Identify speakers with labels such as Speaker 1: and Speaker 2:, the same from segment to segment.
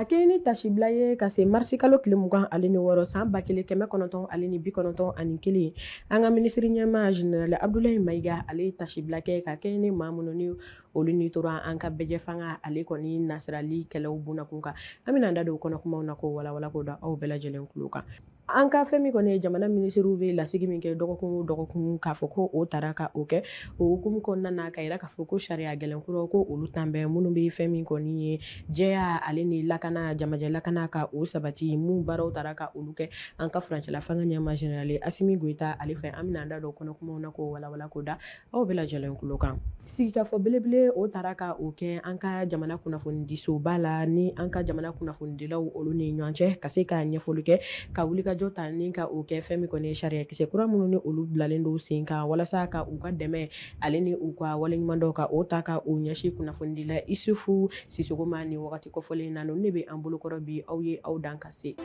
Speaker 1: Ka kɛɲɛ ni tasibila ye ka se marisikalo tile 26 san 1991, an ka minisiri ɲɛmaa général Abdoulaye Maïga, ale ye tasibila kɛ ka kɛɲɛ ni maa minnu ni olu ni tora an ka bɛɛjɛfanga ale kɔni nasirali kɛlɛw bunakun kan. An bɛna an da don o kɔnɔ kumaw na k'o walawala k'o da aw bɛɛ lajɛlen tulo kan. An ka fɛn min kɔni ye jamana minisiriw bɛ lasigi min kɛ dɔgɔkun o dɔgɔkun, k'a fɔ ko o taara ka o kɛ, o hukumu kɔnɔna na, ka yira k'a fɔ ko sariya gɛlɛn kuraw ko olu tan bɛ minnu bɛ fɛn min kɔni ye jɛya ale ni lakana, jamajɛ lakana, ka o sabati, mun baaraw taara ka olu kɛ an ka furancɛla fanga ɲɛmaa général Asimi Goyita ale fɛ. An bɛna an da don o kɔnɔ kumaw na k'o walawala k'o da aw bɛɛ lajɛlen tulo kan. Sigikafɔ belebele o taara ka o kɛ an ka jamana kunnafonidisoba la ni an ka jamana kunnafonidilaw olu ni ɲɔgɔn cɛ, ka se ka ɲɛfɔli kɛ, ka wulikajɔ ta ni ka o kɛ fɛn min kɔni ye sariyakisɛ kura minnu ni olu bilalen don sen kan, walasa ka u ka dɛmɛ ale ni u ka waleɲumandɔn ka o ta ka o ɲɛsin kunnafonidila Isufu Sisoko ma nin wagati kofɔlen na. Ninnu de bɛ an bolokɔrɔ bi, aw ye aw dan ka se.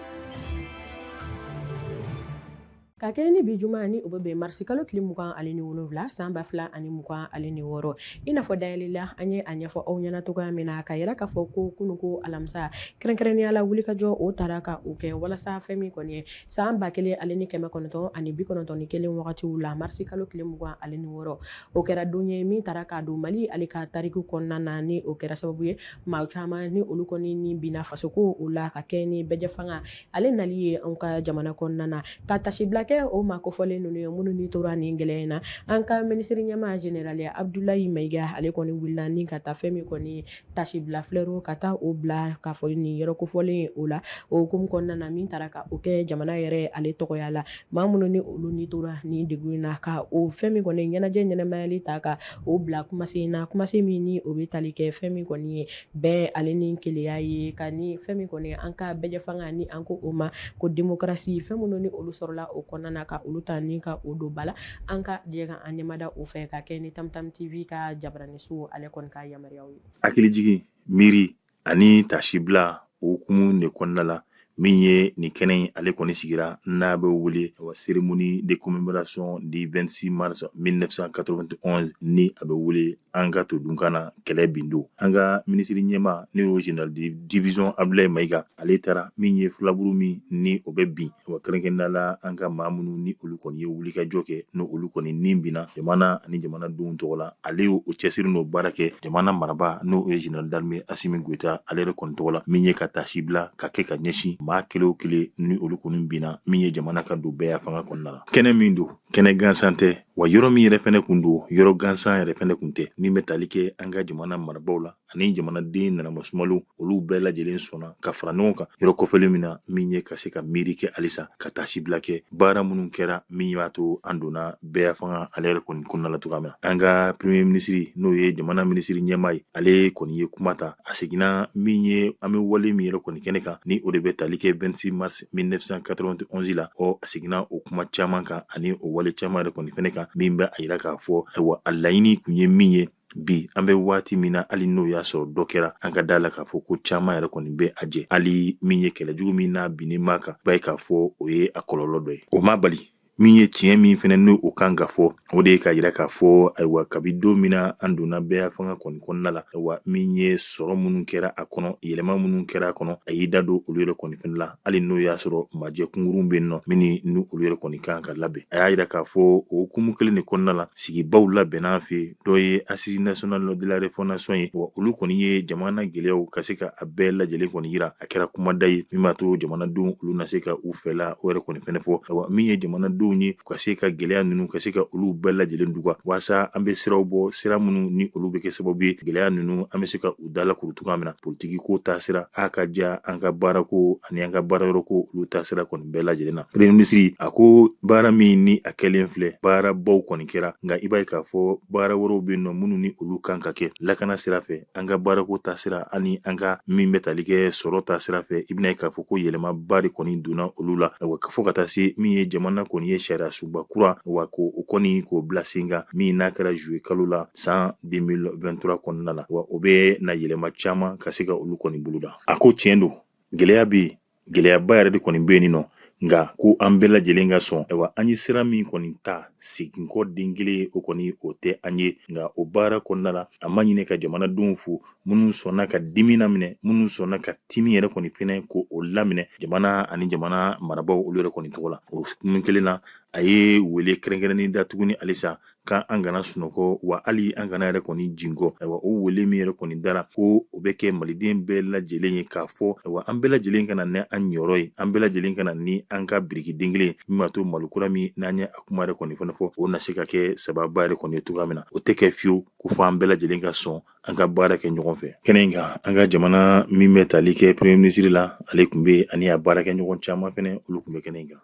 Speaker 1: Ka kɛɲɛ ni bi juma ni o bɛ bɛn marisikalo tile 27 san 2026, i n'a fɔ dayɛlɛ la an ye a ɲɛfɔ aw ɲɛna cogoya min na, ka yira k'a fɔ ko kunun ko alamisa, kɛrɛnkɛrɛnnenya la wulikajɔ o taara ka o kɛ walasa fɛn min kɔni ye san 1991 wagatiw la, marisikalo tile 26, o kɛra don ye min taara k'a don Mali ale ka tariku kɔnɔna na, ni o kɛra sababu ye maa caman ni olu kɔni ni binna fasoko o la, ka kɛ ni bɛɛjɛfanga ale nali ye anw ka jamana kɔnɔna na, ka tasibila kɛ o maa kofɔlen ninnu ye minnu ni tora nin gɛlɛya in na. An ka minisiri ɲɛmaa général Abdoulaye Maïga ale kɔni wulila ni ka taa fɛn min kɔni tasibila fleur ka taa o bila k'a fɔ nin yɔrɔ kofɔlen o la. O hukumu kɔnɔna na, min taara ka o kɛ jamana yɛrɛ ale tɔgɔya la, maa minnu ni olu ni tora nin degun in na, ka o fɛn min kɔni ɲɛnajɛ ɲɛnamayali ta ka o bila kumasen na, kumasen min ni o bɛ tali kɛ fɛn min kɔni ye bɛn ale ni kelenya ye, ka ni fɛn min kɔni an ka bɛɛjɛfanga ni an ko o ma ko démocratie, fɛn minnu ni olu sɔrɔla o kɔnɔna na, ka olu ta ni ka o don ba la. An ka jɛ ka an ɲɛmada o fɛ ka kɛ ni Tamtam TV ka jabaraniso ale kɔni ka yamaruyaw ye.
Speaker 2: Hakilijigin, miiri ani tasibila o hukumu de kɔnɔna la, min ye nin kɛnɛ in ale kɔni sigira n'a bɛ wele wa cérémonie de commémoration du 26 mars 1991, ni a bɛ wele an ka to dunkan na kɛlɛ bin don. An ka minisiri ɲɛmaa, n'o ye général de division Abdoulaye Maïga, ale taara min ye filaburu min ni o bɛ bin wa kɛrɛnkɛrɛnnenya la an ka maa minnu ni olu kɔni ye wulikajɔ kɛ, n'o olu kɔni ni binna jamana ani jamanadenw tɔgɔ la, ale y'o cɛsiri n'o baara kɛ jamana marabaa, n'o ye général d'armée Asimi Goyita ale yɛrɛ kɔni tɔgɔ la, min ye ka tasibila ka kɛ ka ɲɛsin maa kelen o kelen ni olu kɔni binna min ye jamana ka don bɛɛya fanga kɔnɔna la. Kɛnɛ min don, kɛnɛ gansan tɛ, wa yɔrɔ min yɛrɛ fɛnɛ kun don, yɔrɔ gansan yɛrɛ fɛnɛ kun tɛ, min bɛ tali kɛ an ka jamana marabaaw la ani jamanaden nanamasumaliw, olu bɛɛ lajɛlen sɔnna ka fara ɲɔgɔn kan yɔrɔ kofɔlen min na, min ye ka se ka miiri kɛ halisa, ka tasibila kɛ baara minnu kɛra min b'a to an donna bɛɛya fanga ale yɛrɛ kɔni kɔnɔna la cogoya min na. An ka premier ministre, n'o ye jamana minisiri ɲɛmaa ye, ale kɔni ye kuma ta. A seginna min ye an bɛ wale min yɛrɛ kɔni kɛnɛ kan, ni o de bɛ tali kɛ 26 mars 1991 la. Ɔ, a seginna o kuma caman kan ani o wale caman yɛrɛ kɔni fɛnɛ kan, min bɛ a yira k'a fɔ ayiwa, a laɲini kun ye min ye bi an bɛ waati min na, hali n'o y'a sɔrɔ dɔ kɛra, an ka da la k'a fɔ ko caman yɛrɛ kɔni bɛ a jɛ. Hali min ye kɛlɛjugu min n'a binnen b'a kan, b'a ye k'a fɔ o ye a kɔlɔlɔ dɔ ye. O ma bali min ye tiɲɛ min fɛnɛ n'o o kan ka fɔ, o de ye ka yira k'a fɔ ayiwa, kabi don min na an donna bɛɛya fanga kɔni kɔnɔna la, ayiwa, min ye sɔrɔ minnu kɛra a kɔnɔ, yɛlɛma minnu kɛra a kɔnɔ, a y'i da don olu yɛrɛ kɔni fɛnɛ la, hali n'o y'a sɔrɔ majɛ kunkurun bɛ yen nɔ min ni olu yɛrɛ kɔni kan ka labɛn. A y'a yira k'a fɔ o hukumu kelen de kɔnɔna la, sigibaw labɛnna an fɛ. Dɔ ye Assise nationale de la refondation ye. Wa olu kɔni ye jamana gɛlɛyaw ka se ka a bɛɛ lajɛlen kɔni yira. A kɛra kumada ye min b'a to jamanadenw olu na se ka u fɛla o yɛrɛ kɔni fɛnɛ fɔ. Ayiwa, min ye jamanadenw ye ka se ka gɛlɛya ninnu ka se ka olu bɛɛ lajɛlen duga, waasa an bɛ siraw bɔ, sira minnu ni olu bɛ kɛ sababu ye gɛlɛya ninnu an bɛ se ka u dalakuru cogoya min na, politiki ko taasira a ka diya, an ka baarako ani an ka baarayɔrɔko olu taasira kɔni bɛɛ lajɛlen na. Premier ministre a ko baara min ni a kɛlen filɛ, baarabaw kɔni kɛra, nka i b'a ye k'a fɔ baara wɛrɛw bɛ yen nɔ minnu ni olu kan ka kɛ lakana sira fɛ, an ka baarako taasira ani an ka min bɛ tali kɛ sɔrɔ taasira fɛ. I bɛna ye k'a fɔ ko yɛlɛmaba de kɔni donna olu la. Ayiwa, fo ka taa se min ye jamana kɔni ye sariya sunba kura wa ko o kɔni k'o bila sen kan, min n'a kɛra juillet kalo la san 2023 kɔnɔna la, wa o bɛ na yɛlɛma caman ka se ka olu kɔni boloda. A ko tiɲɛ don, gɛlɛya bɛ yen, gɛlɛyaba yɛrɛ de kɔni bɛ yen nɔ. Nka ko an bɛɛ lajɛlen ka sɔn, ayiwa, an ye sira min kɔni ta, segin kɔ den kelen, o kɔni o tɛ an ye. Nka o baara kɔnɔna la, a ma ɲinɛ ka jamanadenw fo, minnu sɔnna ka dimi laminɛ, minnu sɔnna ka timi yɛrɛ kɔni fɛnɛ ko o laminɛ jamana ani jamana marabaaw olu yɛrɛ kɔni tɔgɔ la. O kun kelen na, a ye wele kɛrɛnkɛrɛnnen da tuguni halisa kan an kana sunɔgɔ, wa hali an kana yɛrɛ kɔni jinkɔ. Ayiwa, o wele min yɛrɛ kɔni dara, ko o bɛ kɛ maliden bɛɛ lajɛlen ye, k'a fɔ ayiwa, an bɛɛ lajɛlen ka na ni an ɲɔrɔ ye, an bɛɛ lajɛlen ka na ni an ka biriki den kelen min b'a to Mali kura min n'an ye a kuma yɛrɛ kɔni fana fɔ, o na se ka kɛ sababa yɛrɛ kɔni ye cogoya min na. O tɛ kɛ fiyewu ko fɔ an bɛɛ lajɛlen ka sɔn an ka baara kɛ ɲɔgɔn fɛ. Kɛnɛ in kan, an ka jamana min bɛ tali kɛ premier ministre la, ale tun bɛ, ani a baarakɛ ɲɔgɔn caman fɛnɛ, olu tun bɛ kɛnɛ in kan.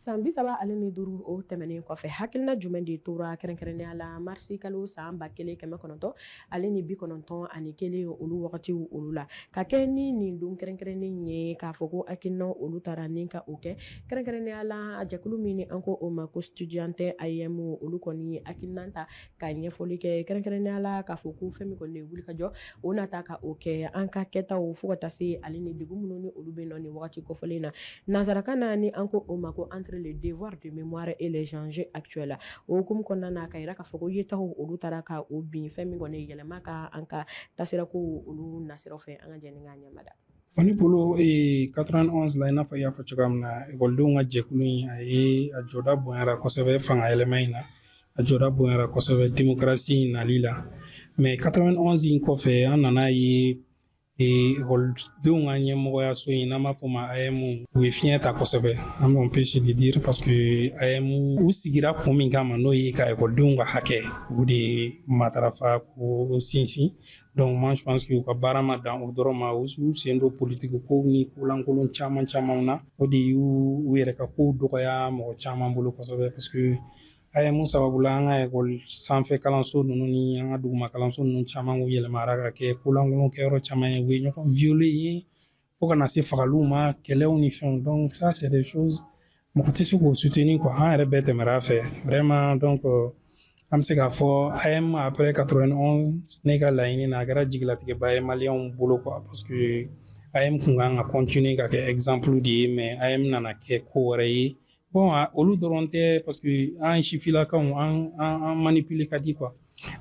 Speaker 1: San 35 o tɛmɛnen kɔfɛ, hakilina jumɛn de tora kɛrɛnkɛrɛnnenya la marisi kalo san 1991 olu wagatiw olu la, ka kɛ ni nin don kɛrɛnkɛrɛnnen ye, k'a fɔ ko hakilina olu taara ni ka o kɛ kɛrɛnkɛrɛnnenya la jɛkulu min ni an ko o ma ko Estudiantes AEEM, olu kɔni ye hakilina ta ka ɲɛfɔli kɛ kɛrɛnkɛrɛnnenya la k'a fɔ ko fɛn min kɔni ye wuli ka jɔ, o na ta ka o kɛ an ka kɛtaw fo ka taa se ale ni degun minnu ni olu bɛ nɔ nin wagati kofɔlen na, nansarakan na ni an ko o ma ko entre le devoir de mémoire et les enjeux actuels. O hukumu kɔnɔna na, ka yira k'a fɔ ko yetaw olu taara ka o bin fɛn min kɔni yɛlɛma ka an ka tasira ko olu nasiraw fɛ. An ka jɛ ni k'a ɲɛmada.
Speaker 3: Ne bolo, 91 la, i n'a fɔ i y'a fɔ cogoya min na, ekɔlidenw ka jɛkulu in, a ye a jɔda bonyara kosɛbɛ fanga yɛlɛma in na, a jɔda bonyara kosɛbɛ démocratie in nali la. Mais 91 in kɔfɛ, an nana ye ekɔlidenw ka ɲɛmɔgɔyaso in, n'an b'a fɔ o ma AEEM, u ye fiɲɛ ta kosɛbɛ. An on peut se le dire, parce que AEEM, u sigira kun min kama, n'o ye ka ekɔlidenw ka hakɛ o de matarafa k'o sinsin. Donc moi, je pense que u ka baara ma dan o dɔrɔn ma, u sen don politiki kow ni kolankolon caman caman na. O de y'u u yɛrɛ ka kow dɔgɔya mɔgɔ caman bolo kosɛbɛ, parce que AEEM sababu la, an ka ekɔli sanfɛ kalanso ninnu ni an ka duguma kalanso ninnu caman u yɛlɛmara ka kɛ kolankolon kɛyɔrɔ caman ye. U ye ɲɔgɔn violer yen fo ka na se fagaliw ma, kɛlɛw ni fɛnw. Donc ça, c'est des choses mɔgɔ tɛ se k'o soutenir quoi. An yɛrɛ bɛɛ tɛmɛra a fɛ vraiment. Donc an bɛ se k'a fɔ AEEM après 91, ne ka laɲini na, a kɛra jigilatigɛba ye maliyɛnw bolo quoi, parce que AEEM kun kan ka continuer ka kɛ exemple de ye, mais AEEM nana kɛ ko wɛrɛ ye. Bon, olu dɔrɔn tɛ, parce que an sifilakaw, an manipuler ka di quoi.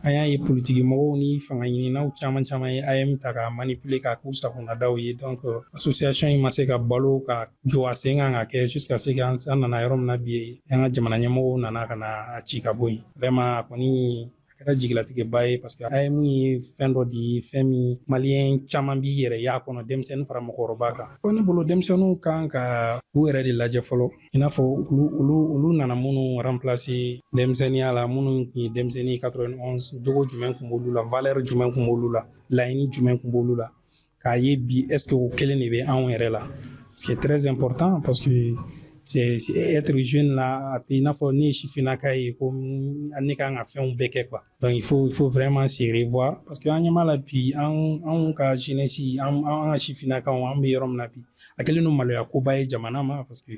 Speaker 3: An y'a ye politiki mɔgɔw ni fanga ɲininaw caman caman ye AEEM ta k'a manipuler k'a k'u sagonadaw ye. Donc association in ma se ka balo ka jɔ a sen kan ka kɛ jusqu'à ce que an nana yɔrɔ min na bi, an ka jamana ɲɛmɔgɔw nana ka na a ci ka bɔ yen. Vraiment, a kɔni a kɛra jigilatigɛba ye, parce que AEEM ye fɛn dɔ de ye, fɛn min maliyɛn caman b'i yɛrɛ y'a kɔnɔ, denmisɛnnin fara mɔgɔkɔrɔba kan. Ko ne bolo, denmisɛnninw kan ka u yɛrɛ de lajɛ fɔlɔ, i n'a fɔ olu nana minnu remplacer denmisɛnninya la, minnu tun ye denmisɛnnin 91, jogo jumɛn tun b'olu la, valeur jumɛn tun b'olu la, laɲini jumɛn tun b'olu la, k'a ye bi, est ce que o kelen de bɛ anw yɛrɛ la? Ce qui est très important, parce que c'est être jeune là, a tɛ i n'a fɔ ne ye sifinnaka ye ko ne kan ka fɛnw bɛɛ kɛ quoi. Donc il faut vraiment se revoir, parce que an ɲɛ b'a la bi, anw ka jeunesse, an ka sifinnakaw, an bɛ yɔrɔ min na bi, a kɛlen don maloya koba ye jamana ma, parce que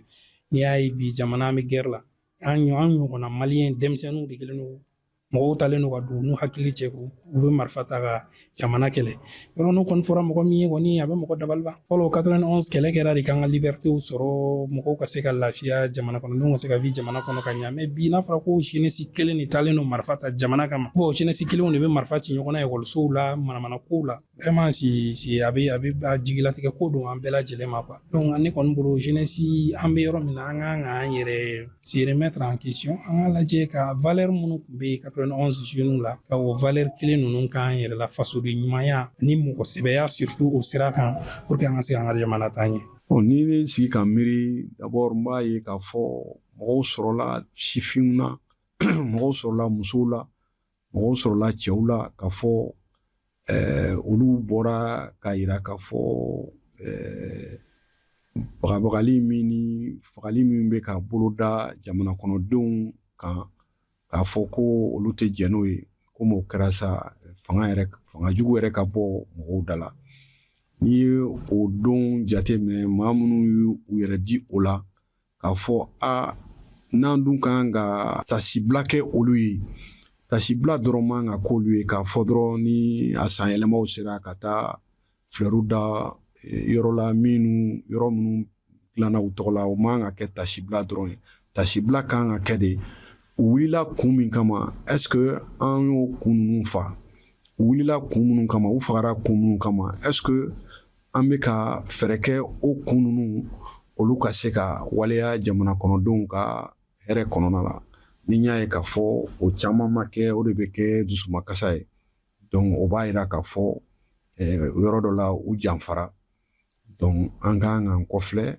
Speaker 3: n'i y'a ye bi, jamana bɛ guerre la, an ɲɔgɔnna maliyɛn denmisɛnninw de kɛlen don, mɔgɔw talen don ka don u n'u hakili cɛ, u bɛ marifa ta ka jamana kɛlɛ. Yɔrɔ n'o kɔni fɔra mɔgɔ min ye kɔni, a bɛ mɔgɔ dabali ban. Fɔlɔ 91 kɛlɛ kɛra de k'an ka libertéw sɔrɔ, mɔgɔw ka se ka lafiya, jamana kɔnɔdenw ka se ka vivre jamana kɔnɔ ka ɲa. Mais bi, n'a fɔra ko jeunesse kelen de talen don marifa ta jamana kama, bon, jeunesse kelenw de bɛ marifa ci ɲɔgɔn na ekɔlisow la, manamana kow la, vraiment, si a bɛ a jigilatigɛ ko don an bɛɛ lajɛlen ma quoi. Donc ne kɔni bolo, jeunesse, an bɛ yɔrɔ min na, an kan k'an yɛrɛ se remettre en question, an k'a lajɛ ka valeur minnu tun bɛ yen 91 jeunes la, ka o valeur kelen ninnu k'an yɛrɛ la, fasoden ɲumanya ni mɔgɔ sɛbɛya surtout o sira kan, pour que an ka se k'an ka jamana taa ɲɛ.
Speaker 4: Ni ne sigi ka miiri, d'abord n b'a ye k'a fɔ mɔgɔw sɔrɔla sifinw na, mɔgɔw sɔrɔla musow la, mɔgɔw sɔrɔla cɛw la, k'a fɔ olu bɔra k'a yira k'a fɔ bagabagali min ni fagali min bɛ ka boloda jamana kɔnɔdenw kan, k'a fɔ ko olu tɛ jɛn n'o ye. Komi o kɛra sa, fanga yɛrɛ, fanga jugu yɛrɛ ka bɔ mɔgɔw da la. N'i ye o don jate minɛ, maa minnu y'u yɛrɛ di o la, k'a fɔ a n'an dun kan ka tasibila kɛ olu ye, tasibila dɔrɔn man ka k'olu ye, k'a fɔ dɔrɔn ni a san yɛlɛmaw sera ka taa fleurw da yɔrɔ la, minnu yɔrɔ minnu dilanna u tɔgɔ la, o man ka kɛ tasibila dɔrɔn ye. Tasibila kan ka kɛ de u wulila kun min kama. Est ce que an y'o kun ninnu fa? U wulila kun minnu kama, u fagara kun minnu kama, est ce que an bɛ ka fɛɛrɛ kɛ o kun ninnu olu ka se ka waleya jamana kɔnɔdenw ka hɛrɛ kɔnɔna la? Ni n y'a ye k'a fɔ o caman ma kɛ, o de bɛ kɛ dusumakasa ye. Donc o b'a yira k'a fɔ yɔrɔ dɔ la u janfara. Donc an kan k'an kɔfilɛ.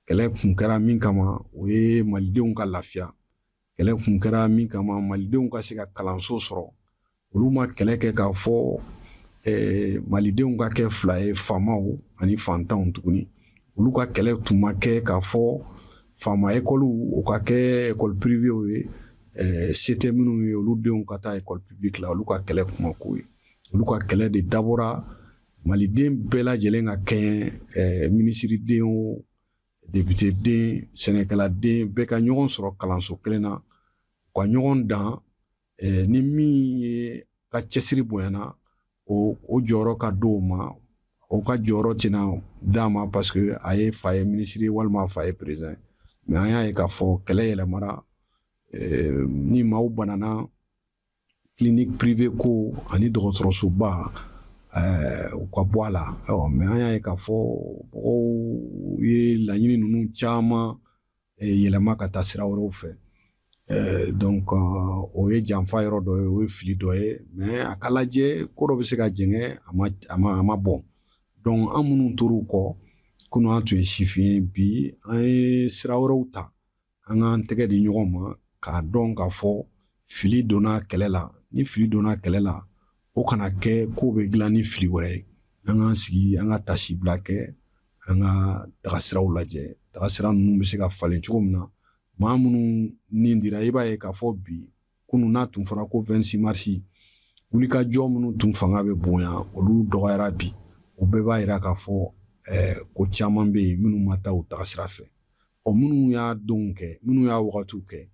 Speaker 4: Kɛlɛ kun kɛra min kama, o ye malidenw ka lafiya. Kɛlɛ kun kɛra min kama, malidenw ka se ka kalanso sɔrɔ. Olu ma kɛlɛ kɛ k'a fɔ malidenw ka kɛ fila ye, faamaw ani fantanw tuguni. Olu ka kɛlɛ tun ma kɛ k'a fɔ faama ekɔliw o ka kɛ école privéw ye, se tɛ minnu ye olu denw ka taa école publique la. Olu ka kɛlɛ kun ma k'o ye. Olu ka kɛlɛ de dabɔra maliden bɛɛ lajɛlen ka kɛɲɛ, minisiriden o, député den, sɛnɛkɛladen, bɛɛ ka ɲɔgɔn sɔrɔ kalanso kelen na, u ka ɲɔgɔn dan. Ni min ye ka cɛsiri bonyana, o jɔyɔrɔ ka d'o ma. O ka jɔyɔrɔ tɛna d'a ma parce que a ye fa ye minisiri walima a fa ye président. Mais an y'a ye k'a fɔ kɛlɛ yɛlɛmara ni maaw banana clinique privée ko ani dɔgɔtɔrɔsoba u ka bɔ a la. Mais an y'a ye k'a fɔ mɔgɔw ye laɲini ninnu caman yɛlɛma ka taa sira wɛrɛw fɛ. Donc o ye janfa yɔrɔ dɔ ye, o ye fili dɔ ye. Mais a ka lajɛ, ko dɔ bɛ se ka jɛngɛ, a ma bɔn. Donc an minnu tor'u kɔ kunun, an tun ye sifin ye, bi an ye sira wɛrɛw ta. An k'an tɛgɛ di ɲɔgɔn ma k'a dɔn k'a fɔ fili donna kɛlɛ la. Ni fili donna kɛlɛ la, o kana kɛ ko bɛ dilan ni fili wɛrɛ ye. An k'an sigi, an ka tasibila kɛ, an ka tagasiraw lajɛ, tagasira ninnu bɛ se ka falen cogo min na. Maa minnu nin dira, i b'a ye k'a fɔ bi, kunun n'a tun fɔra ko 26 mars, wulikajɔ minnu tun fanga bɛ bonya, olu dɔgɔyara bi. O bɛɛ b'a yira k'a fɔ ko caman bɛ yen minnu ma taa u tagasira fɛ. Ɔ, minnu y'a donw kɛ, minnu y'a wagatiw kɛ,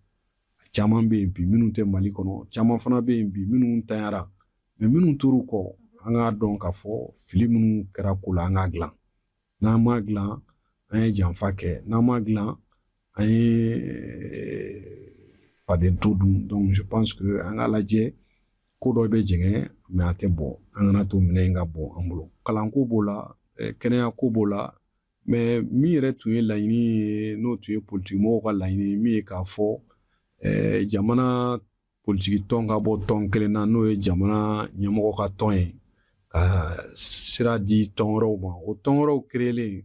Speaker 4: caman bɛ yen bi minnu tɛ Mali kɔnɔ, caman fana bɛ yen bi minnu tanyara. Mais minnu tor'u kɔ, an k'a dɔn k'a fɔ fili minnu kɛra ko la, an k'a dilan. N'an m'a dilan, an ye janfa kɛ. N'an m'a dilan, an ye faden to dun. Donc je pense que an k'a lajɛ, ko dɔ bɛ jɛngɛ, mais a tɛ bɔn. An kana to minɛn in ka bɔn an bolo. Kalanko b'o la, kɛnɛya ko b'o la. Mais min yɛrɛ tun ye laɲini ye, n'o tun ye politikimɔgɔw ka laɲini ye, min ye k'a fɔ jamana politiki tɔn ka bɔ tɔn kelen na, n'o ye jamana ɲɛmɔgɔ ka tɔn ye, ka sira di tɔn wɛrɛw ma. O tɔn wɛrɛw créelen,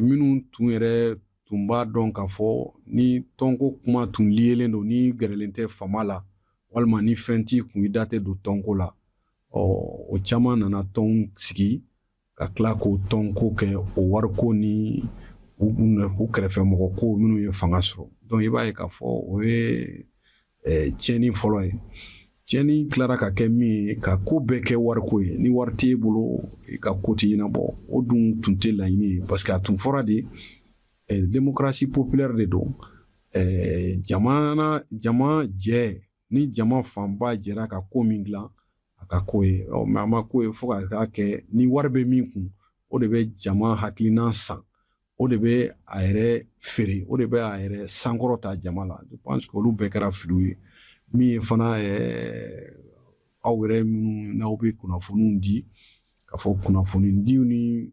Speaker 4: minnu tun yɛrɛ tun b'a dɔn k'a fɔ ni tɔnko kuma tun liyelen don, ni gɛrɛlen tɛ fama la walima ni fɛn t'i kun, i da tɛ don tɔnko la. Ɔ, o caman nana tɔn sigi ka tila k'o tɔnko kɛ o wariko ni u kɛrɛfɛ mɔgɔ ko minnu ye fanga sɔrɔ. Donc i b'a ye k'a fɔ o ye tiɲɛni fɔlɔ ye. Tiɲɛni tilara ka kɛ min ye, ka ko bɛɛ kɛ wariko ye. Ni wari t'e bolo, i ka ko tɛ ɲɛnabɔ. O dun tun tɛ laɲini ye, parce que a tun fɔra de démocratie populaire de don. Jamana jama jɛ, ni jama fanba jɛra ka ko min dilan, a ka ko ye. Mais a ma ko ye fo ka taa kɛ ni wari bɛ min kun, o de bɛ jama hakilina san, o de bɛ a yɛrɛ feere, o de bɛ a yɛrɛ sankɔrɔ ta jama la. Je pense que olu bɛɛ kɛra filiw ye. Min ye fana, aw yɛrɛ minnu n'aw bɛ kunnafoniw di, k'a fɔ kunnafoni diw ni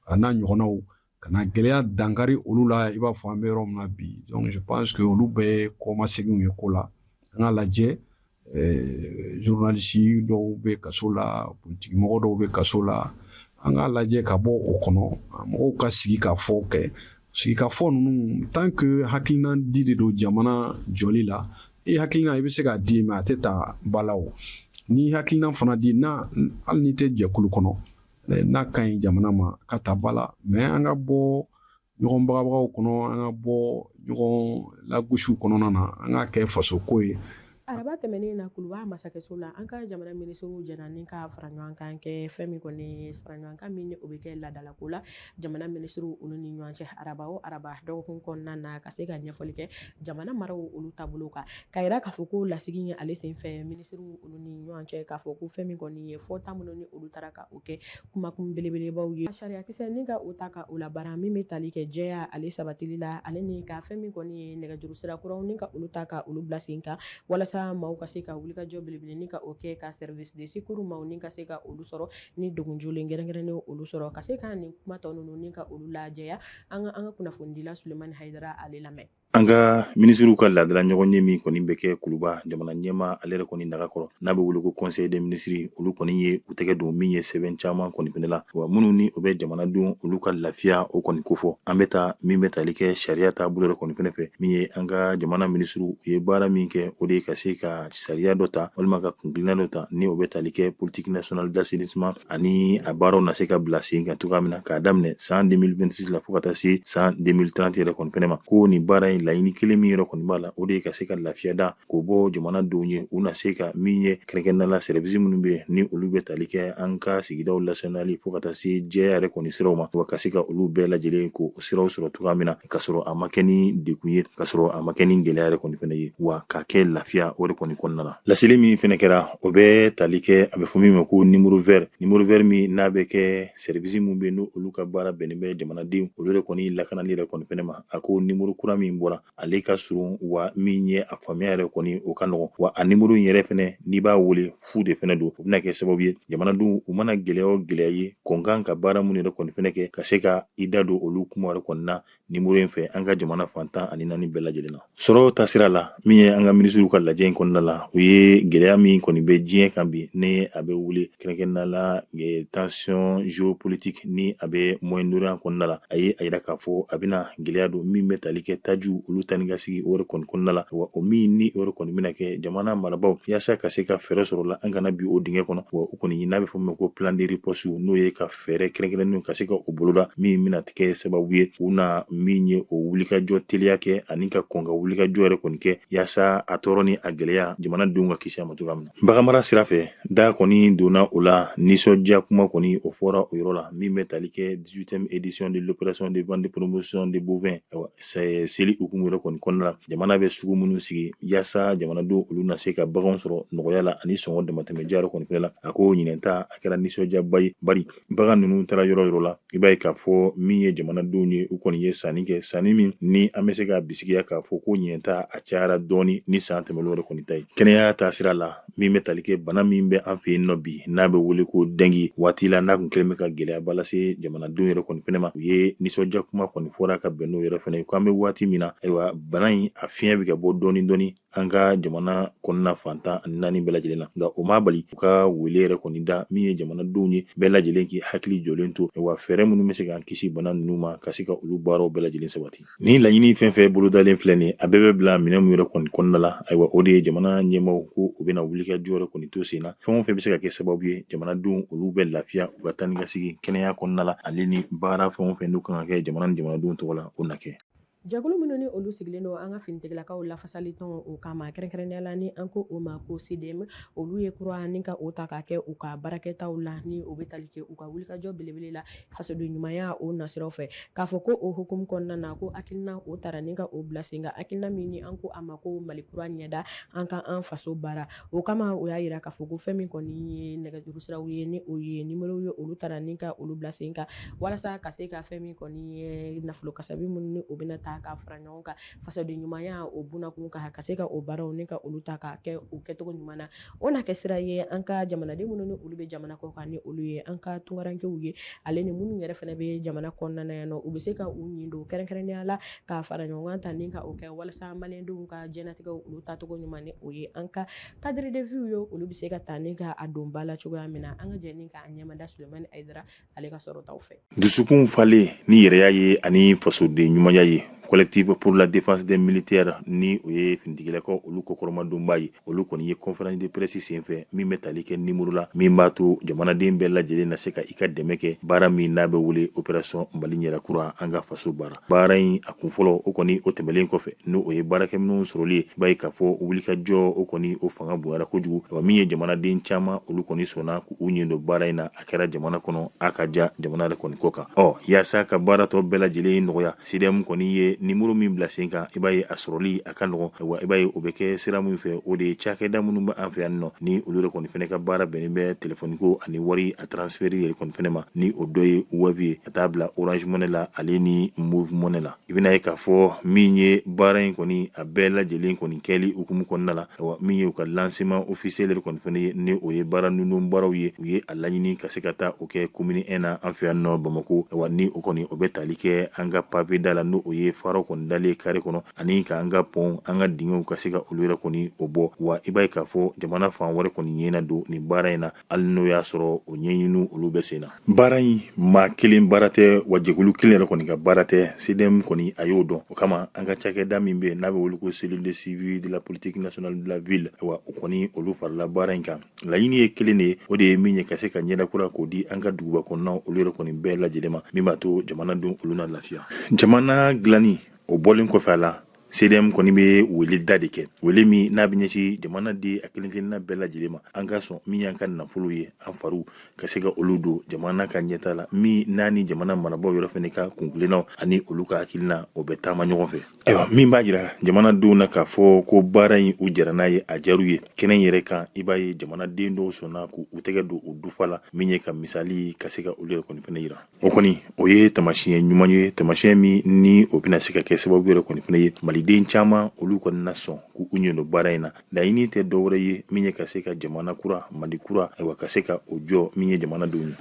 Speaker 4: a n'a ɲɔgɔnnaw ka na gɛlɛya dankari olu la, i b'a fɔ an bɛ yɔrɔ min na bi. Donc je pense que olu bɛɛ ye kɔmaseginw ye ko la. An k'a lajɛ, journaliste dɔw bɛ kaso la, politiki mɔgɔ dɔw bɛ kaso la. An k'a lajɛ ka bɔ o kɔnɔ, mɔgɔw ka sigi ka fɔ kɛ. Sigikafɔ ninnu, tant que hakilina di de don jamana jɔli la, i hakilina i bɛ se k'a di, mais a tɛ ta ba la. O ni hakilina fana di n'a, hali n'i tɛ jɛkulu kɔnɔ, n'a ka ɲi jamana ma, ka ta ba la. Mais an ka bɔ ɲɔgɔn bagabagaw kɔnɔ, an ka bɔ ɲɔgɔn lagosiw kɔnɔna na, an k'a kɛ faso ko ye.
Speaker 1: Araba tɛmɛnen na Kuluba masakɛso la, an ka jamana minisiriw jɛra ni ka fara ɲɔgɔn kan kɛ fɛn min kɔni fara ɲɔgɔn kan min o bɛ kɛ laadalako la jamana minisiriw olu ni ɲɔgɔn cɛ araba o araba dɔgɔkun kɔnɔna na, ka se ka ɲɛfɔli kɛ jamana maraw olu taabolo kan, ka jira k'a fɔ ko lasigi ale senfɛ minisiriw olu ni ɲɔgɔn cɛ, k'a fɔ ko fɛn min kɔni ye fɔta minnu ni olu taara ka o kɛ kumakun belebelebaw ye, sariyakisɛ ni ka o ta ka o labaara min bɛ tali kɛ jɛya ale sabatili la, ale ni ka fɛn min kɔni ye nɛgɛjuru sira kuraw ni ka olu ta ka olu bila sen kan, walasa maaw ka se ka wulikajɔ belebele ni ka o kɛ ka service de secours maaw ni ka se ka olu sɔrɔ ni degun jolen kɛrɛnkɛrɛnnen olu sɔrɔ, ka se ka nin kuma tɔ ninnu ni ka olu lajɛya. An ka kunnafonidila Sulemani Hayidara ale lamɛn.
Speaker 2: An ka minisiriw ka laadala ɲɔgɔnye min kɔni bɛ kɛ Kuluba jamana ɲɛmaa ale yɛrɛ kɔni daga kɔrɔ, n'a bɛ wele ko conseil des ministres, olu kɔni ye u tɛgɛ don min ye sɛbɛn caman kɔni fɛnɛ la, wa minnu ni o bɛ jamanadenw olu ka lafiya o kɔni kofɔ. An bɛ taa min bɛ tali kɛ sariya taabolo yɛrɛ kɔni fɛnɛ fɛ, min ye an ka jamana minisiriw ye baara min kɛ, o de ye ka se ka sariya dɔ ta walima ka kuntilenna dɔ ta ni o bɛ tali kɛ politique nationale d'assainissement ani a baaraw na se ka bila sen kan cogoya min na, k'a daminɛ san 2026 la fo ka taa se san 2030 yɛrɛ kɔni fɛnɛ ma. Ko nin baara in laɲini kelen min yɛrɛ kɔni b'a la, o de ye ka se ka lafiya da k'o bɔ jamanadenw ye, u na se ka min ye kɛrɛnkɛrɛnnenya la service minnu bɛ yen ni olu bɛ tali kɛ an ka sigidaw lasaniyali fo ka taa se jɛya yɛrɛ kɔni siraw ma, wa ka se ka olu bɛɛ lajɛlen k'o siraw sɔrɔ cogoya min na, ka sɔrɔ a ma kɛ ni degun ye, ka sɔrɔ a ma kɛ ni gɛlɛya yɛrɛ kɔni fɛnɛ ye, wa k'a kɛ lafiya o de kɔni kɔnɔna la. Laseli min fɛnɛ kɛra, o bɛ tali kɛ a bɛ fɔ min ma ko numéro vert, numéro vert min n'a bɛ kɛ service min bɛ yen olu ka baara bɛnnen bɛ jamanadenw olu yɛrɛ kɔni lakanali yɛrɛ kɔni fɛnɛ ma. A ko numéro kura min bɔra, ale ka surun, wa min ye a faamuya yɛrɛ kɔni o ka nɔgɔn, wa a numéro in yɛrɛ fɛnɛ n'i b'a wele fu de fɛnɛ don. O bɛna kɛ sababu ye jamanadenw u mana gɛlɛya o gɛlɛya ye kɔnkan ka baara minnu yɛrɛ kɔni fɛnɛ kɛ, ka se ka i da don olu kuma yɛrɛ kɔni na numéro in fɛ an ka jamana fan 14 bɛɛ lajɛlen na. Sɔrɔ ta sira la, min ye an ka minisiriw ka lajɛ in kɔnɔna la, o ye gɛlɛya min kɔni bɛ diɲɛ kan bi ni a bɛ wele kɛrɛnkɛrɛnnenya la tension géopolitique ni a bɛ Moyen-Orient kɔnɔna la. A ye a yira k'a fɔ a bɛna gɛlɛya don min bɛ tali kɛ tajiw olu taa ni ka segin o yɛrɛ kɔni kɔnɔna la, wa o min ni o yɛrɛ kɔni bɛna kɛ jamana marabaaw yaasa ka se ka fɛɛrɛ sɔrɔ la an kana bin o dingɛ kɔnɔ. Wa o kɔni n'a bɛ fɔ min ma ko plan de riposte, n'o ye ka fɛɛrɛ kɛrɛnkɛrɛnnenw ka se ka o boloda min bɛna kɛ sababu ye u na min ye o wulikajɔ teliya kɛ ani ka kɔn ka wulikajɔ yɛrɛ kɔni kɛ yaasa a tɔɔrɔ ni a gɛlɛya jamanadenw ka kisi a ma cogoya min na. Baganmara sira fɛ, da kɔni donna o la, nisɔndiya kuma kɔni o fɔra o yɔrɔ la min bɛ tali kɛ 18e édition de l'opération de vente de promotion de bovins. Ayiwa, seli hukumu yɛrɛ kɔni kɔnɔna la, jamana bɛ sugu minnu sigi yaasa jamanadenw olu na se ka baganw sɔrɔ nɔgɔya la ani sɔngɔ damatɛmɛdiya yɛrɛ kɔni fɛnɛ la. A ko ɲinɛn ta a kɛra nisɔndiyaba ye, bari bagan ninnu taara yɔrɔ yɔrɔ la, i b'a ye k'a fɔ min ye jamanadenw ye, u kɔni ye sanni kɛ, sanni min ni an bɛ se ka bisigiya k'a fɔ ko ɲinɛn ta a cayara dɔɔni ni san tɛmɛnlenw yɛrɛ kɔni ta ye. Kɛnɛya ta sira la, min bɛ tali kɛ bana min bɛ an fɛ yen nɔ bi n'a bɛ wele ko dengue, waati la n'a kun kɛlen bɛ ka gɛlɛyaba lase jamanadenw yɛrɛ kɔni fɛnɛ ma, u ye nisɔndiya kuma kɔni fɔra ka bɛn n'o yɛrɛ fɛnɛ ye ko an bɛ waati min na, ayiwa, bana in a fiɲɛ bɛ ka bɔ dɔɔni dɔɔni an ka jamana kɔnɔna fan 14 bɛɛ lajɛlen na. Nka o ma bali u ka wele yɛrɛ kɔni da min ye jamanadenw ye bɛɛ lajɛlen k'i hakili jɔlen to, wa fɛɛrɛ minnu bɛ se k'an kisi bana ninnu ma, ka se ka olu baaraw bɛɛ lajɛlen sabati. Ni laɲini fɛn fɛn bolodalen filɛ nin, a bɛɛ bɛ bila minɛn min yɛrɛ kɔni kɔnɔna la, ayiwa, o de ye jamana ɲɛmaaw ko u bɛna wulikajɔ yɛrɛ kɔni to sen na, fɛn o fɛn bɛ se ka kɛ sababu ye jamanadenw olu bɛ lafiya u ka taa ni ka segin kɛnɛya kɔnɔna la, ale ni baara fɛn o fɛn n'u kan ka kɛ jamana ni jamanadenw tɔgɔ la, o na kɛ.
Speaker 1: Jɛkulu minnu ni olu sigilen don an ka finitigilakaw lafasali tɔn o kama, kɛrɛnkɛrɛnnenya la ni an ko o ma ko CDM, olu ye kura ni ka o ta ka kɛ u ka baarakɛtaw la ni o bɛ tali kɛ u ka wulikajɔ belebele la fasoden ɲumanya o nasiraw fɛ, k'a fɔ ko o hukumu kɔnɔna na ko hakilina o tara ni ka o bila sen kan, hakilina min ni an ko a ma ko Mali kura ɲɛda, an ka an faso baara. O kama o y'a yira k'a fɔ ko fɛn min kɔni ye nɛgɛjuru siraw ye, ni o ye nimero ye, olu tara ni ka olu bila sen kan walasa ka se ka fɛn min kɔni ye nafolo kasabi minnu ni o bɛna ta ka fara ɲɔgɔn kan fasoden ɲumanya o bunakun kan, ka se ka o baaraw ni ka olu ta ka kɛ o kɛcogo ɲuman na. O na kɛ sira ye an ka jamanaden minnu ni olu bɛ jamana kɔ kan, ni olu ye an ka tunkarankew ye, ale ni minnu yɛrɛ fana bɛ jamana kɔnɔna na yan nɔ, u bɛ se ka u ɲin don kɛrɛnkɛrɛnnenya la ka fara ɲɔgɔn kan ta ni ka o kɛ walasa maliyɛndenw ka diɲɛnatigɛw olu tacogo ɲuman, ni o ye an ka cadre de vie ye, olu bɛ se ka ta ni ka a don ba la cogoya min na. An ka jɛ ni k'a ɲɛmada Sulemani Ayidara ale ka sɔrɔtaw fɛ.
Speaker 2: Dusukun falen ni yɛrɛya ye ani fasoden ɲumanya ye. Collectif pour la défense des militaires, ni o ye finitigilakaw olu kɔkɔrɔmadonba ye, olu kɔni ye conférence de presse senfɛ min bɛ tali kɛ nimoro la min b'a to jamanaden bɛɛ lajɛlen na se ka i ka dɛmɛ kɛ baara min n'a bɛ wele opération Mali ɲɛda kura, an ka faso baara. Baara in a kun fɔlɔ, o kɔni o tɛmɛlen kɔfɛ, n'o o ye baarakɛminɛnw sɔrɔli ye, b'a ye k'a fɔ wulikajɔ o kɔni o fanga bonyara kojugu. Wa min ye jamanaden caman, olu kɔni sɔnna k'u ɲɛ don baara in na, a kɛra jamana kɔnɔ, a ka ja jamana yɛrɛ kɔni kɔ kan. Ɔ yaasa ka baara tɔ bɛɛ lajɛlen nɔgɔya, CDM kɔni ye nimoro min bila sen kan, i b'a ye a sɔrɔli a ka nɔgɔn. Wa i b'a ye o bɛ kɛ sira min fɛ, o de ye cakɛda minnu bɛ an fɛ yan nɔ, ni olu yɛrɛ kɔni fɛnɛ ka baara bɛnnen bɛ telefɔni ko ani wari a transfert yɛrɛ kɔni fɛnɛ ma, ni o dɔ ye Wave ye ka taa bila Orange Money la, ale ni Moov Money la. I bɛna ye k'a fɔ min ye baara in kɔni a bɛɛ lajɛlen kɔni kɛli hukumu kɔnɔna la, wa min ye u ka lancement officiel yɛrɛ kɔni fɛnɛ ye, ni o ye baara ninnu baaraw ye, u ye a laɲini ka se ka taa o kɛ commune 1 na an fɛ yan nɔ Bamakɔ. Wa ni o kɔni o bɛ tali kɛ an ka pavé da la, n'o o ye faraw kɔni dalen carré kɔnɔ, ani ka an ka pont, an ka dingɛw ka se ka olu yɛrɛ kɔni o bɔ. Wa i b'a ye k'a fɔ jamana fan wɛrɛ kɔni ɲɛna don nin baara in na, hali n'o y'a sɔrɔ o ɲɛɲiniw olu bɛ sen na. Baara in maa kelen baara tɛ, wa jɛkulu kelen yɛrɛ kɔni ka baara tɛ. CDM kɔni a y'o dɔn. O kama an ka cakɛda min bɛ yen n'a bɛ wele ko cellule de suivi de la politique nationale de la ville, wa o kɔni olu farala baara in kan. Laɲini ye kelen de ye, o de ye min ye ka se ka ɲɛda kura k'o di an ka duguba kɔnɔnaw olu yɛrɛ kɔni bɛɛ lajɛlen ma, min b'a to jamanadenw olu na lafiya. Jamana dilanni o bɔlen kɔfɛ a la, CDM kɔni bɛ wele da de kɛ, wele min n'a bɛ ɲɛsin jamana den a kelen kelenna bɛɛ lajɛlen ma, an ka sɔn min y'an ka nafolo ye, an fariw ka se ka olu don jamana ka ɲɛtaa la, min n'a ni jamana marabaaw yɛrɛ fana ka kuntilennaw ani olu ka hakilina o bɛ taama ɲɔgɔn fɛ. Ayiwa, min b'a jira jamanadenw na k'a fɔ ko baara in u jɛra n'a ye, a diyar'u ye, kɛnɛ in yɛrɛ kan, i b'a ye jamanaden dɔw sɔnna k'u tɛgɛ don u dufa la, min ye ka misali ka se ka olu yɛrɛ kɔni fana jira. O kɔni o ye taamasiyɛn ɲuman ye, taamasiyɛn min ni o bɛna se ka kɛ sababu yɛrɛ kɔni fana ye maliden caman olu kɔni na sɔn k'u ɲɛ don baara in na. Laɲini tɛ dɔwɛrɛ ye min ye ka se ka jamana kura, Mali kura, ayiwa, ka se ka o jɔ min ye jamanadenw ye.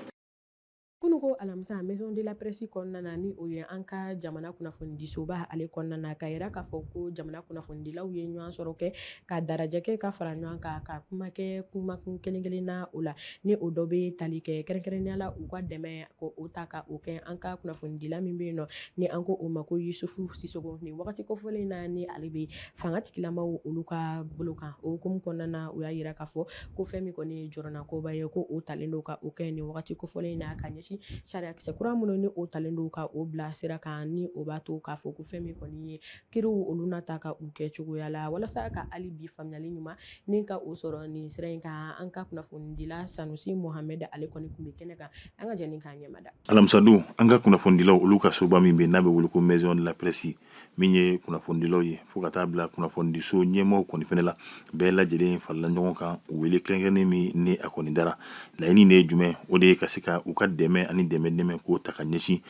Speaker 1: Kununko alamisa, maison de la presse kɔnɔna na, ni o ye an ka jamana kunnafonidisoba ale kɔnɔna na, ka yira k'a fɔ ko jamana kunnafonidilaw ye ɲɔgɔn sɔrɔ kɛ ka darajɛ kɛ, ka fara ɲɔgɔn kan, ka kuma kɛ kumakun kelen kelen na. O la, ni o dɔ bɛ tali kɛ kɛrɛnkɛrɛnnenya la u ka dɛmɛ ko o ta ka o kɛ an ka kunnafonidila min bɛ yen nɔ, ni an ko o ma ko Yusufu Sisoko, nin wagati kofɔlen na, ni ale bɛ fanga tigilamaw olu ka bolo kan. O hukumu kɔnɔna na, u y'a yira k'a fɔ ko fɛn min kɔni ye jɔrɔnakoba ye, ko o talen don ka o kɛ nin wagati kofɔlen na, ka ɲɛsin sariyakisɛ kura minnu ni o talen don ka o bila sira kan, ni o b'a to k'a fɔ ko fɛn min kɔni ye kiriw olu na ta ka u kɛ cogoya la, walasa ka hali bi faamuyali ɲuman ni ka o sɔrɔ nin sira in kan. An ka kunnafonidila Sanusi Mohamɛd, ale kɔni tun bɛ kɛnɛ kan. An ka jɛ k'a ɲɛmada.
Speaker 2: Alamisadon, an ka kunnafonidilaw olu ka soba min bɛ n'a bɛ wele ko maison de la presse, min ye kunnafonidilaw ye fo ka taa bila kunnafonidiso ɲɛmaaw kɔni fɛnɛ la, bɛɛ lajɛlen farala ɲɔgɔn kan wele kɛrɛnkɛrɛnnen min ni a kɔni dara. Laɲini de ye jumɛn? O de ye ka se ka u ka dɛmɛ ani dɛmɛ dɛmɛ k'o ta ka ɲɛsin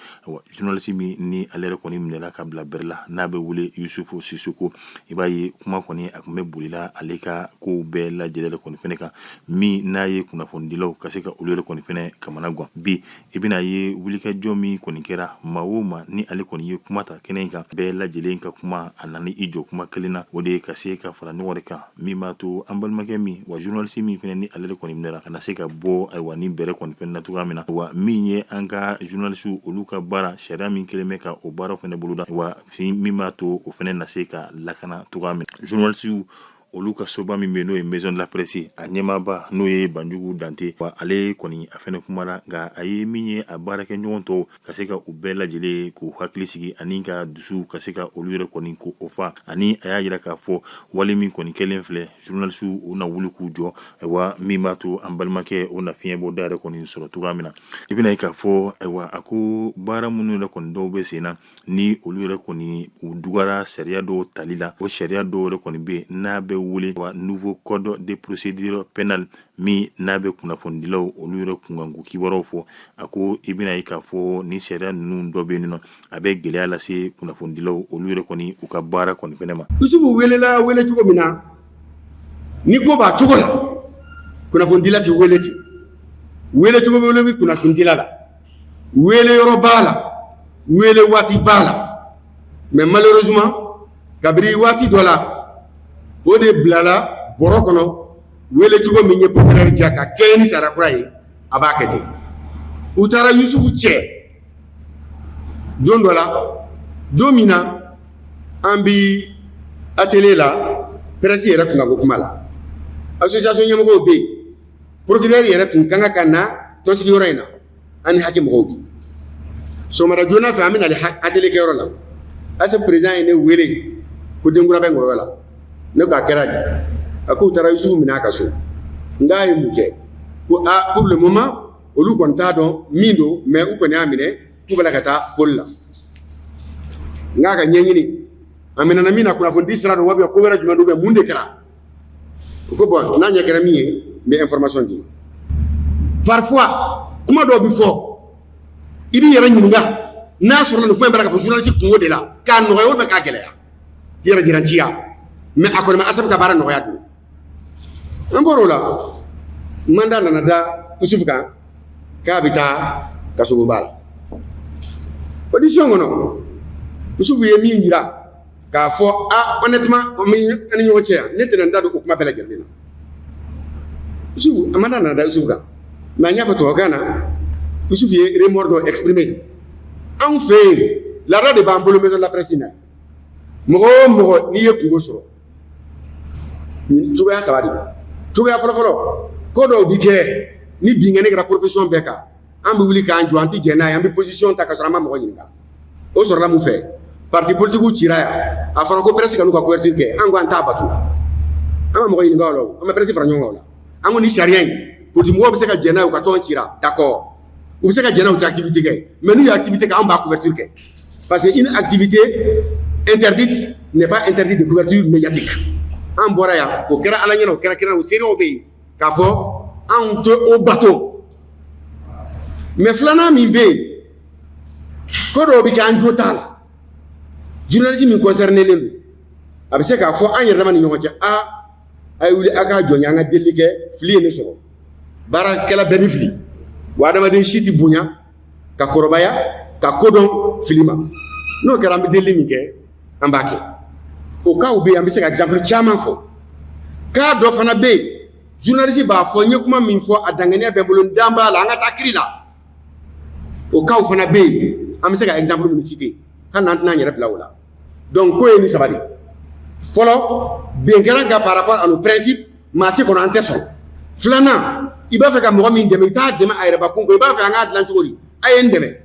Speaker 2: journaliste min ni ale yɛrɛ kɔni minɛla ka bila bɛrɛ la, n'a bɛ wele Yusufu Sisoko. I b'a ye kuma kɔni a tun bɛ bolila ale ka kow bɛɛ lajɛlen yɛrɛ kɔni fɛnɛ kan, min n'a ye kunnafonidilaw ka se ka olu yɛrɛ kɔni fɛnɛ kamana gan. Bi i bɛna ye wulikajɔ min kɔni kɛra, maa o maa ni ale kɔni ye kuma ta kɛnɛ in kan, bɛɛ lajɛlen ka kuma a nana i jɔ kuma kelen na, o de ye ka se ka fara ɲɔgɔn de kan, min b'a to an balimakɛ min wa journaliste min fɛnɛ ni ale yɛrɛ kɔni minɛra, ka na se ka bɔ ayiwa ni bɛrɛ kɔni fɛnɛ na cogoya min na. Wa min ye an ka journaliste olu ka baara sariya min kɛlen bɛ ka o baara fɛnɛ boloda, wa min b'a to o fɛnɛ na se ka lakana cogoya min na. Journaliste olu ka soba min bɛ n'o ye maison de la presse, a ɲɛmaaba n'o ye Banjugu Dante, wa ale kɔni a fɛnɛ kumara, nka a ye min ye a baarakɛɲɔgɔn tɔw ka se ka u bɛɛ lajɛlen k'u hakili sigi ani ka dusu ka se ka olu yɛrɛ kɔni ko o fa. Ani a y'a jira k'a fɔ wale min kɔni kɛlen filɛ, journaliste u na wuli k'u jɔ, ayiwa, min b'a to an balimakɛ o na fiɲɛ bɔ da yɛrɛ kɔni sɔrɔ cogoya min na. I bɛna ye k'a fɔ ayiwa a ko baara minnu yɛrɛ kɔni dɔw bɛ sen na, ni olu yɛrɛ kɔni u dugara sariya dɔw tali la, o sariya dɔw yɛrɛ kɔni bɛ yen n'a bɛ wele wa nouveau code de procédure pénale, min n'a bɛ kunnafonidilaw olu yɛrɛ kunkanko kibaruyaw fɔ. A ko i bɛna ye k'a fɔ ni sariya ninnu dɔ bɛ yen nɔ, a bɛ gɛlɛya lase kunnafonidilaw olu yɛrɛ kɔni u ka baara kɔni fɛnɛ ma.
Speaker 5: Yusufu welela wele cogo min na, ni ko b'a cogo la, kunnafonidila tɛ wele ten. Wele cogo bɛ wele bɛ kunnafonidila la, wele yɔrɔ b'a la, wele waati b'a la. Mais malheureusement, kabiri waati dɔ la, o de bilala bɔrɔ kɔnɔ. Wele cogo min ye procureur diya ka kɛɲɛ ni sariya kura ye, a b'a kɛ ten. U taara Yusufu cɛ don dɔ la, don min na An bi atelier la presse yɛrɛ kunkanko kuma la, association ɲɛmɔgɔw bɛ yen, procureur yɛrɛ tun ka kan ka na tɔnsigiyɔrɔ in na, an ni HAC mɔgɔw bi. Sɔgɔmada joona fɛ, an bɛ nalen atelier kɛyɔrɔ la, ASEP président ye ne wele ko denkura bɛ Ngɔyɔ la. Ne ko a kɛra di? A k'u taara Yusufu minɛ a ka so. N k'a ye mun kɛ? Ko a pour le moment, olu kɔni t'a dɔn min don, mais u kɔni y'a minɛ k'u b'a la ka taa pôle la. N k'a ka ɲɛɲini, a minɛna min na, kunnafoni sira don wa ko wɛrɛ jumɛn don, bɛ mun de kɛra? U ko bon, n'a ɲɛ kɛra min ye, n bɛ information di. Parfois kuma dɔw bɛ fɔ, i b'i yɛrɛ ɲininka n'a sɔrɔ nin kuma in bɛra ka fɔ journaliste kungo de la k'a nɔgɔya walima k'a gɛlɛya. I yɛrɛ jiranciya, mais a kɔni ma ASEP ka baara nɔgɔya dun. An bɔr'o la, mandat nana da Yusufu kan k'a bɛ taa kasobonba la. Audition kɔnɔ, Yusufu ye min jira k'a fɔ, a honnêtement, an ni ɲɔgɔn cɛ yan, ne tɛna n da don o kuma bɛɛ lajɛlen na. Yusufu, a mandat nana da Yusufu kan, mais an y'a fɔ tubabukan na, Yusufu ye remords dɔ exprimer. Anw fɛ yen, laada de b'an bolo maison de la presse in na. Mɔgɔ o mɔgɔ n'i ye kungo sɔrɔ, cogoya saba de don. Cogoya fɔlɔfɔlɔ, ko dɔw bi kɛ ni binkanni kɛra profession bɛɛ kan, an bɛ wuli k'an jɔ, an tɛ jɛn n'a ye, an bɛ position ta ka sɔrɔ an ma mɔgɔ ɲininka. O sɔrɔla mun fɛ? Parti politique cira yan, a fɔra ko presse ka n'u ka couverture kɛ, an ko an t'a bato. An ma mɔgɔ ɲininka o la, o an ma presse fara ɲɔgɔn kan o la. An ko ni sariya in, politique mɔgɔw bɛ se ka jɛn n'a ye, u ka tɔn cira, d'accord, u bɛ se ka jɛn n'a ye, u tɛ activité kɛ, mais n'u ye activité kɛ, an b'a couverture kɛ, parce que une activité interdite n'est pas interdite de couverture médiatique. An bɔra yan, o kɛra Ala ɲɛna, o kɛra kira, o seerew bɛ yen k'a fɔ anw tɛ o bato. Mais filanan min bɛ yen, ko dɔw bɛ kɛ, an jo t'a la. Journaliste min concerné len don, a bɛ se k'a fɔ an yɛrɛ dama ni ɲɔgɔn cɛ: a a ye wuli, a k'a jɔ, an ka delili kɛ, fili ye ne sɔrɔ. Baarakɛla bɛɛ bɛ fili wa, adamaden si tɛ bonya ka kɔrɔbaya ka kodɔn fili ma. N'o kɛra, an bɛ delili min kɛ, an b'a kɛ. O cas bɛ yen, an bɛ se ka exemple caman fɔ. Cas dɔ fana bɛ yen, journaliste b'a fɔ n ye kuma min fɔ, a danganiya bɛ n bolo, n dan b'a la, an ka taa kiri la. O cas fana bɛ yen, an bɛ se ka exemple minnu citer, hali n'an tɛna an yɛrɛ bila o la. Donc ko ye ni saba de. Fɔlɔ, bin kɛra kan par rapport à nos principes, maa tɛ kɔnɔ, an tɛ sɔn. Filanan, i b'a fɛ ka mɔgɔ min dɛmɛ, i t'a dɛmɛ a yɛrɛbakun kɔ, i b'a fɛ an k'a dilan cogo di? A ye n dɛmɛ.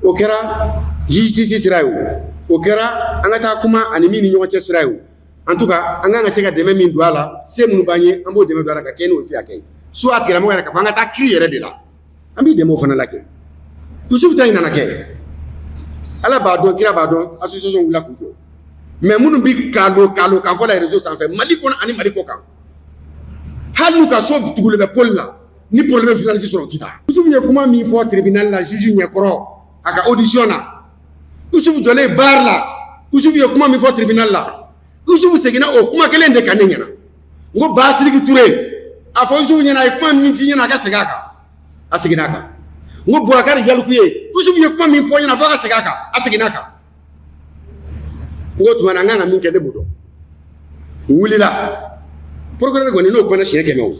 Speaker 5: O kɛra justice sira ye, o kɛra an ka taa kuma ani min ni ɲɔgɔn cɛ sira ye. O en tout cas, an kan ka se ka dɛmɛ min don a la, se minnu b'an ye, an b'o dɛmɛ don a la ka kɛ n'o se ka kɛ. Soit a tigilamɔgɔ yɛrɛ k'a fɔ an ka taa kiri yɛrɛ de la, an b'i dɛmɛ o fana la kɛ. Yusufu ta in nana kɛ, Ala b'a dɔn, kira b'a dɔn, association wulila k'u jɔ. Mais minnu bi kalo kalo kan fɔ la réseau sanfɛ, Mali kɔnɔ ani Mali kɔ kan, hali n'u ka so tugulen bɛ pôle la, ni problème journaliste sɔrɔ, u ti taa. Yusufu ye kuma min fɔ tribunal la, juge ɲɛkɔrɔ, a ka audition na, Yusufu jɔlen barre la, Yusufu ye kuma min fɔ tribunal la, Yusufu seginna o kuma kelen de kan ne ɲɛna. N ko Basiriki Ture, a fɔ Yusufu ɲɛna, a ye kuma min f'i ɲɛna, a ka segin a kan. A seginna a kan. N ko Boubacar Yalikuye, Yusufu ye kuma min fɔ ɲɛna, fo a ka segin a kan. A seginna a kan. N ko tuma na, an kan ka min kɛ, ne b'o dɔn. N wulila, procureur kɔni n'o kumana siɲɛ 100 o,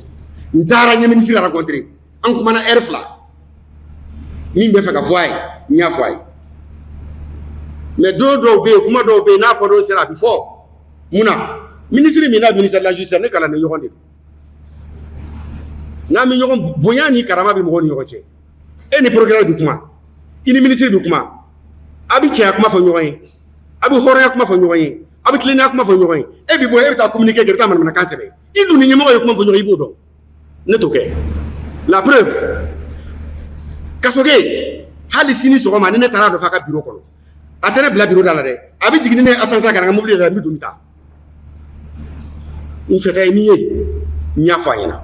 Speaker 5: n taara n ye ministre rencontré, an kumana heure 2. Min bɛ fɛ ka fɔ a ye, n y'a fɔ a ye. Mais don dɔw bɛ yen, kuma dɔw bɛ yen, n'a fɔ don sera, a bɛ fɔ. Mun na? Ministre min n'a ministère de la justice, ne kalan ni ɲɔgɔn de don, n'an bɛ ɲɔgɔn bonya ni karama bɛ mɔgɔw ni ɲɔgɔn cɛ. E ni procureur bɛ kuma, i ni ministre bɛ kuma, a bɛ cɛya kuma fɔ ɲɔgɔn ye, a bɛ hɔrɔnya kuma fɔ ɲɔgɔn ye, a bɛ tilennenya kuma fɔ ɲɔgɔn ye. E bɛ bɔ, e bɛ taa communiqué kɛ, i bɛ taa manamanakan sɛbɛn. I dun ni ɲɛmɔgɔ ye kuma fɔ ɲɔgɔn ye, i b'o dɔn. Ne t'o kɛ. La preuve, Kasoge, hali sini sɔgɔma ni ne taara a nɔfɛ a ka bureau kɔnɔ, a tɛ ne bila bureau da la dɛ, a bɛ jigin ni ne ye ascenseur ka na n ka mobili yɛrɛ, n bɛ don, n bɛ taa. N fɛta ye min ye, n y'a fɔ a ɲɛna.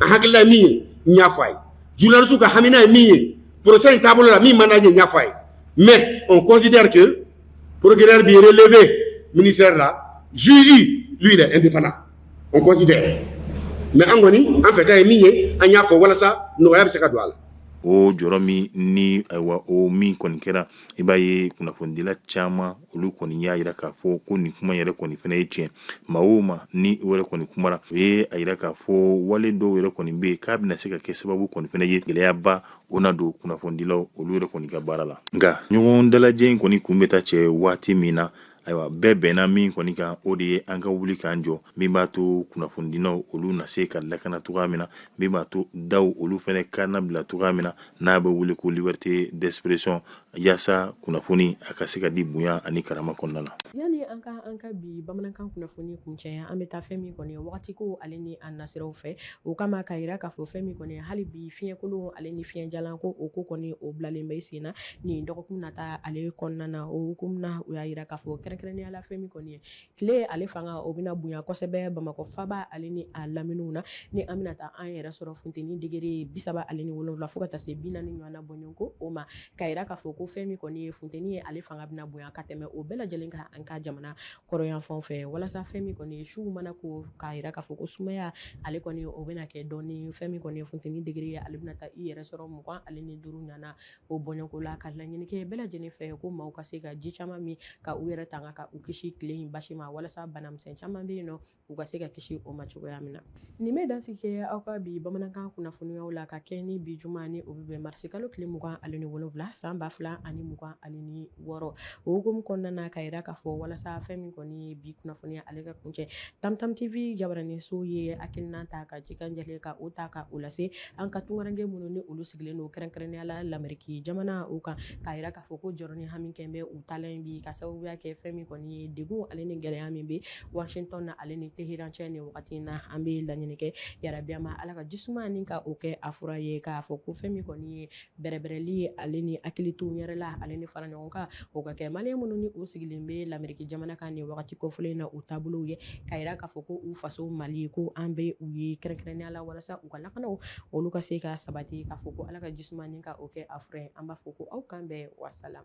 Speaker 5: A hakilila ye min ye, n y'a fɔ a ye. Journaliste ka hamina ye min ye procès in taabolo la, min man d'an ye, n y'a fɔ a ye. Mais on considère que procureur bi relever ministère la, juge, lui, il est indépendant, on considère. Mais an kɔni, an fɛta ye min ye, an y'a fɔ walasa nɔgɔya bɛ se ka don a la.
Speaker 2: O jɔrɔ min ni, ayiwa, o min kɔni kɛra, i b'a ye kunnafonidila caman, olu kɔni y'a yira k'a fɔ ko nin kuma yɛrɛ kɔni fana ye tiɲɛ. Maa o ma ni o yɛrɛ kɔni kumara, o ye a yira k'a fɔ wale dɔw yɛrɛ kɔni bɛ yen k'a bɛna se ka kɛ sababu kɔni fana ye, gɛlɛyaba o na don kunnafonidilaw olu yɛrɛ kɔni ka baara la. Nka ɲɔgɔn dalajɛ in kɔni kun bɛ taa cɛ waati min na. Ayiwa, bɛɛ bɛnna min kɔni kan, o de ye an ka wuli k'an jɔ, min b'a to kunnafonidilaw olu na se ka lakana cogoya min na, min b'a to daw olu fana ka na bila cogoya min na, n'a bɛ wele ko liberté d'expression, yaasa kunnafoni a ka se ka di bonya ani karama kɔnɔna na.
Speaker 1: Yanni an ka bi bamanankan kunnafoni kuncɛ, an bɛ taa fɛn min kɔni wagati ko ale ni a nasiraw fɛ. O kama ka yira k'a fɔ fɛn min kɔni, hali bi fiɲɛkolon ale ni fiɲɛjalan ko, o ko kɔni o bilalen bɛ sen na nin dɔgɔkun nata ale kɔnɔna na. O hukumu na, u y'a yira k'a fɔ kɛrɛnkɛrɛnnenya la, fɛn min kɔni ye tile, ale fanga o bɛna bonya kosɛbɛ Bamakɔ faba ale ni a laminiw na, ni an bɛna taa an yɛrɛ sɔrɔ funteni degré 37 fo ka taa se 40 ɲɔgɔnna bɔɲɔgɔnko o ma. Ka yira k'a fɔ ko fɛn min kɔni ye funteni ye, ale fanga bɛna bonya ka tɛmɛ o bɛɛ lajɛlen kan an ka jamana kɔrɔyanfanw fɛ, walasa fɛn min kɔni ye su mana ko, k'a yira k'a fɔ ko sumaya ale kɔni o bɛna kɛ dɔɔni. Fɛn min kɔni ye funteni degré ye, ale bɛna taa i yɛrɛ sɔrɔ 25 ɲɔgɔnna o bɔɲɔgɔnko la. Ka laɲini kɛ bɛɛ lajɛlen fɛ ko maaw ka se ka ji caman min ka u yɛrɛ tanga, ka u kisi tile in basi ma, walasa banamisɛn caman bɛ yen nɔ, u ka se ka kisi o ma cogoya min na. Nin bɛ dansigi kɛ aw ka bi bamanankan kunnafoniyaw la ka kɛ ni bi juma ni o bɛ bɛn marisi kalo tile 27 san 2026. O hukumu kɔnɔna na, ka yira k'a fɔ walasa fɛn min kɔni ye bi kunnafoniya ale ka kuncɛ, Tamtam TV jabaraninso ye hakilina ta ka cikan jɛlen ka o ta ka o lase an ka tunkaranke minnu ni olu sigilen don kɛrɛnkɛrɛnnenya la Lameriki jamana o kan, k'a yira k'a fɔ ko jɔrɔ ni hami kɛn bɛ u taalan bi, ka sababuya kɛ fɛn min kɔni ye degun ale ni gɛlɛya min bɛ Washington na ale ni Teheran cɛ nin wagati in na. An bɛ laɲini kɛ yarabiyama Ala ka jisuma ni ka o kɛ a fura ye, k'a fɔ ko fɛn min kɔni ye bɛrɛbɛrɛli ale ni hakili to yɛrɛ la ale ni fara ɲɔgɔn kan, o ka kɛ Maliyɛn minnu ni u sigilen bɛ Lameriki jamana kan nin wagati kofɔlen na u taabolow ye, ka yira k'a fɔ ko u faso Mali ko an bɛ u ye kɛrɛnkɛrɛnnenya la, walasa u ka lakanaw olu ka se ka sabati, k'a fɔ ko Ala ka jisuma ni ka o kɛ a fura ye. An b'a fɔ ko aw kan bɛn, wasalam.